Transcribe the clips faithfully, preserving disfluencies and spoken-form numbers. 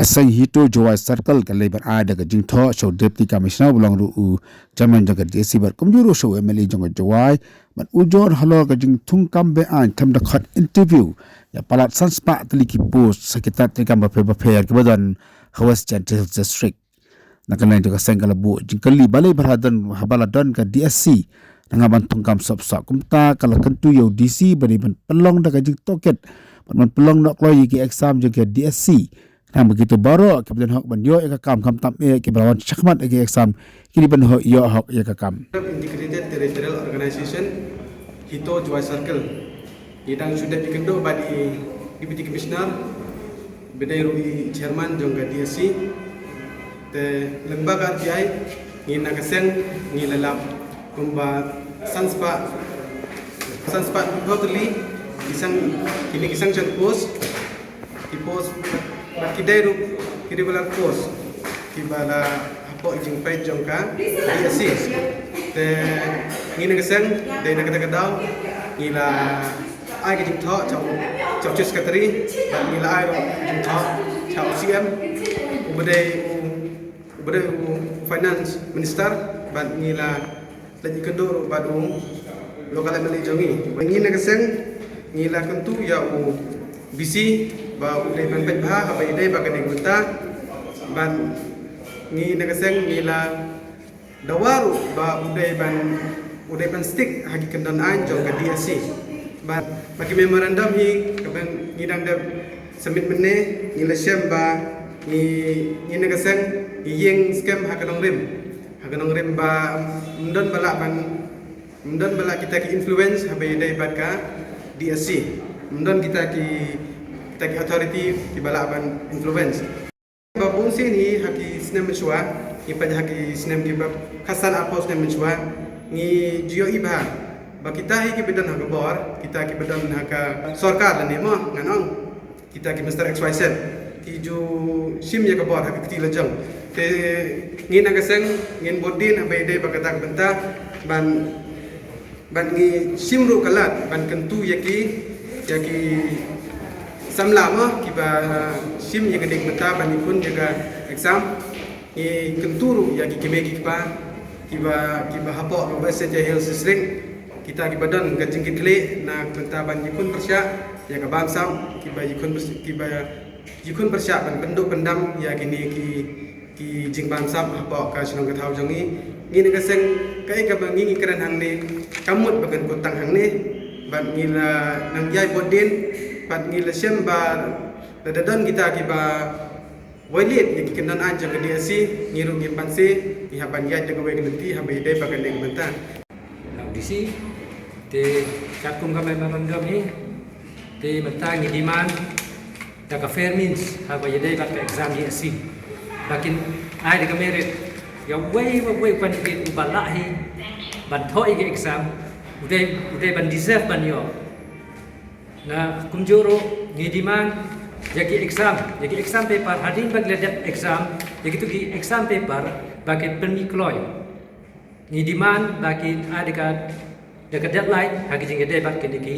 Seng Hito Jowai Circle ka leit ban ai da ka jingthoh sha u Deputy Commissioner ba long ruh u Chairman jong ka D S C bad kumjuh ruh sha u M L A jong ka Jowai ban ujor halor ka jingthung kam beaiñ, tam da khot interview ïa palat san spah tylli ki post sha ki tnat treikam bapher bapher kiba don ha West Jaintia Hills District. Na ka liang jong ka seng ka la buh jingkylli balei ba la don, haba la don ka D S C, nangta ban thung kam sop sop. Kumta ka la kyntu ïa u D C ba dei ban pynlong da ka jingtohkit, ban, ban pynlong noh kloi ïa ki exam jong ka D S C. Khnang ba kito baroh kiba don hok ban ïoh ïa ka kam, khamtam eh kiba la wan shakhmat ïa ki exam, ki dei ban ïoh hok ïa ka kam. Integrated Territorial Organization, Hito Jowai Circle. Ngi dang shu dep ïakynduh bad i Deputy Commissioner, ba dei ruh i Chairman jong ka D S C. Te lyngba ka R T I, ngi na ka seng ngi la lap kumba san spah, san spah hynñiew tylli ki san, kine ki sanction post, ki post, bad ki dei ruh ki regular post kiba la hapoh i jingpeit jong ka D S C. Te ngi na ka seng, dei na kata ka daw, ngi la ai ka jingthoh sha u, sha u Chief Secretary, bad ngi la ai ruh ka jingthoh sha u C M, uba dei u, uba dei u Finance Minister, bad ngi la leit ïakynduh ruh bad u Local M L A jong ngi. Ngi na ka seng ngi la kyntu ïa u D C ba u dei ban peit bha haba ïadei bad kane ka bynta, bad ngi na ka seng ngi la dawa ruh ba u dei ban, u dei ban stick ha ki kyndon aiñ jong ka D S C. Bad ba ki memorandum hi kaba ngi dang dep submit mynne, ngi la shem ba ngi, ngi na ka seng ngi ïeng skhem ha ka nongrim, ha ka nongrim ba ym don ba lah ban, ym don ba lah kita ki influence haba ïadei bad ka D S C. Ym don kita ki, kita ki authority kiba lah ban influence. Ba bun sien hi ha ki snem mynshuwa, ngi peit ha ki snem kiba khatsan arphew snem mynshuwa, ngi ju ïohi bha ba kita hi kiba don ha ka bor, kita kiba don ha ka sorkar lane mo ngan ong, kita ki Mister X Y Z, ki ju shim ïa ka bor ha ka kti lajong. Te ngi na ka seng ngin bud dien haba ïadei bad kata ka bynta, ban, ban ngi shim ruh ka lad ban kyntu ïa ki, ïa ki samla mo kiba shim ïa kane ka bynta ban ïakhun ïa ka exam. Ngi kyntu ruh ïa ki kmie ki kpa kiba, kiba hapoh ka West Jaintia Hills District, kita kiba don ka jingkitkhlieh na ka bynta ban ïakhun pyrshah ïa ka bamsap, kiba ïakhun pyrs-, kiba ïakhun pyrshah ban pynduh pyndam ïa kine ki, ki jingbamsap hapoh ka shnong ka thaw jong ngi. Ngi na ka seng kaei kaba ngi ngi kren hangne kam mut ba kan kut tang hangne, bad ngi la nang ïai bud dien, bad ngi la shem ba lada don kita kiba violate ïa ki kyndon aiñ jong ka D S C, ngi ruh ngim banse, ngi hap ban ïaid da kawei ka lynti haba ïadei bad kane ka bynta. Na u D C, te katkum ka memorandum hi, te mynta ngi demand da ka fair means haba ïadei bad ka exam D S C. Ba kin ai da ka merit ïa uwei pa uwei u candidate uba lah hi ban thoh ïa ka exam, u dei, u dei ban deserve ban ïoh. Na kumjuh ruh ngi demand ïa ki exam, ïa ki exam paper, hadien ba ki la dep exam, ïa kito ki exam paper ba kin pynmih kloi. Ngi demand ba kin ai da ka, da ka deadline ha ki jingïadei bad kine ki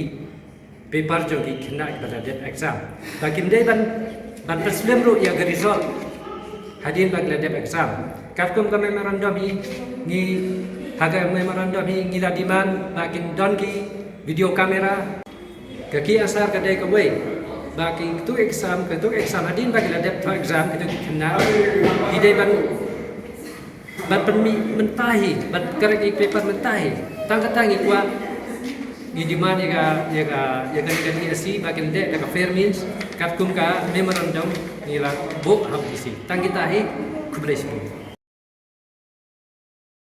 paper jong ki khynnah kiba la dep exam. Ba kim dei ban, ban pynslem ruh ïa ka result hadien ba ki la dep exam. Katkum ka memorandum hi, ngi, ha ka memorandum hi ngi la demand ba kin don ki video camera. Ka ki asar ka dei kawei ba kito exam, kito exam hadien ba ki la dep thoh exam, kito ki khynnah ki dei ban, ban pynmih mynta hi, ban correct ïa ki paper mynta hi. Tang kata ngi kwah, ngi demand ïa ka, ïa ka, ïa ka, ïa ka D S C ba kin leh da ka fair means katkum ka memorandum ngi la buh ha u D C. Tang kita hi, khublei shibun.